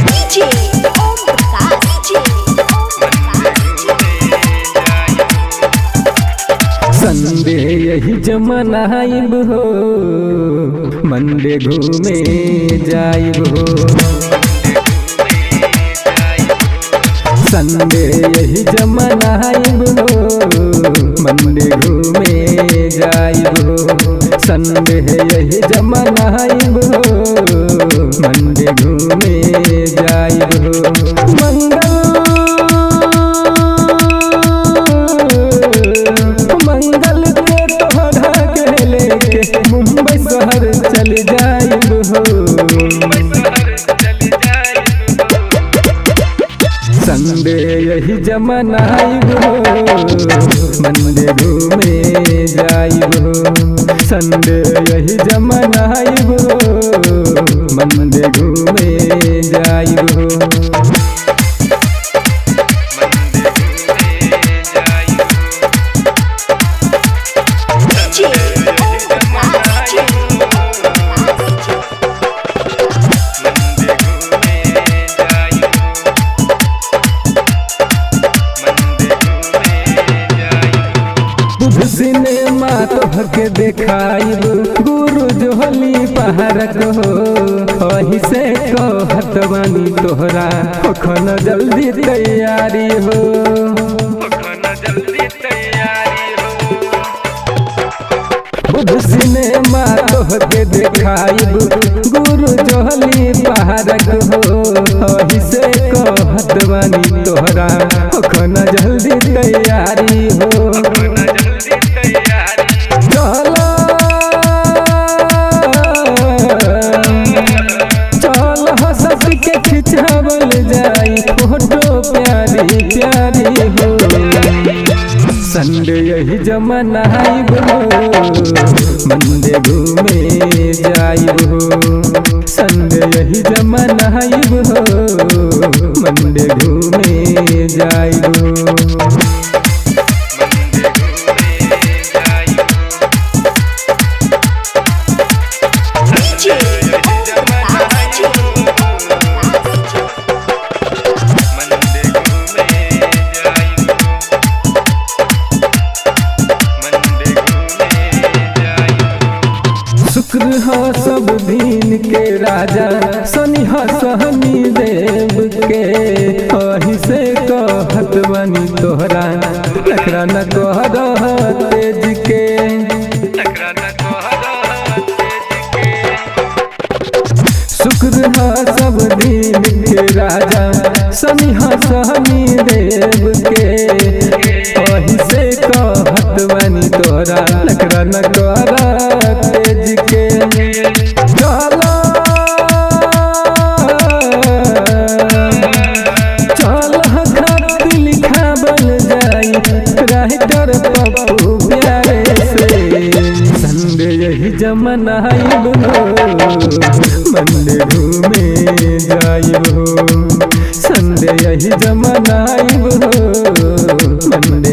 DJ Om Prakash, DJ Om Prakash. Sunday यही जमनाइब हो, Monday घूमे जाइब हो। संडे यही जमनाइब हो, मंडे घूमे जाइब हो। संडे यही जमनाइब हो, मंडे घूमे जाइब हो। मंगल मंगल के तोहरा के लेके मुंबई शहर चल जाइब हो। संडे यही जमनाइब हो, मंडे घूमे जाइब हो। संडे यही जमनाइब हो, मंडे घूमे जाइब हो। DJ Om Prakash, DJ Om Prakash. Buddha cinema तोहके देखाइब, गुरु जोहली पहाड़क हो। अही से कहत बानी तोहरा कखन जल्दी तैयारी हो। बुद्ध सिनेमा तोहके देखाइब, गुरु जोहली पहाड़क हो। अही से कहत बानी तोहरा कखन जल्दी तैयारी हो। चल चल हंस के खिंचावल जाई फोटो प्यारी प्यारी हो। संडे यही जमनाइब हो, मंडे घूमे जाइब हो। संडे यही जमनाइब हो, मंडे घूमे जाइब हो। DJ Om Prakash, DJ Om Prakash. शुक्र हो सब दिन के राजा, शनि हो सहनी देव के। अही से कहत बनी तोहरा नखरा न कह तेज के। शुक्र हो सब दिन के राजा, शनि हो सहनी देव के। अही से कहत बनी तोहरा नखरा न कह तेज के। चल चल खत लिखावल जाई राइटर पप्पू प्यारे से। संडे यही जमनाइब हो, मंडे घूमे जाइब हो। संडे यही जमनाइब हो, मंडे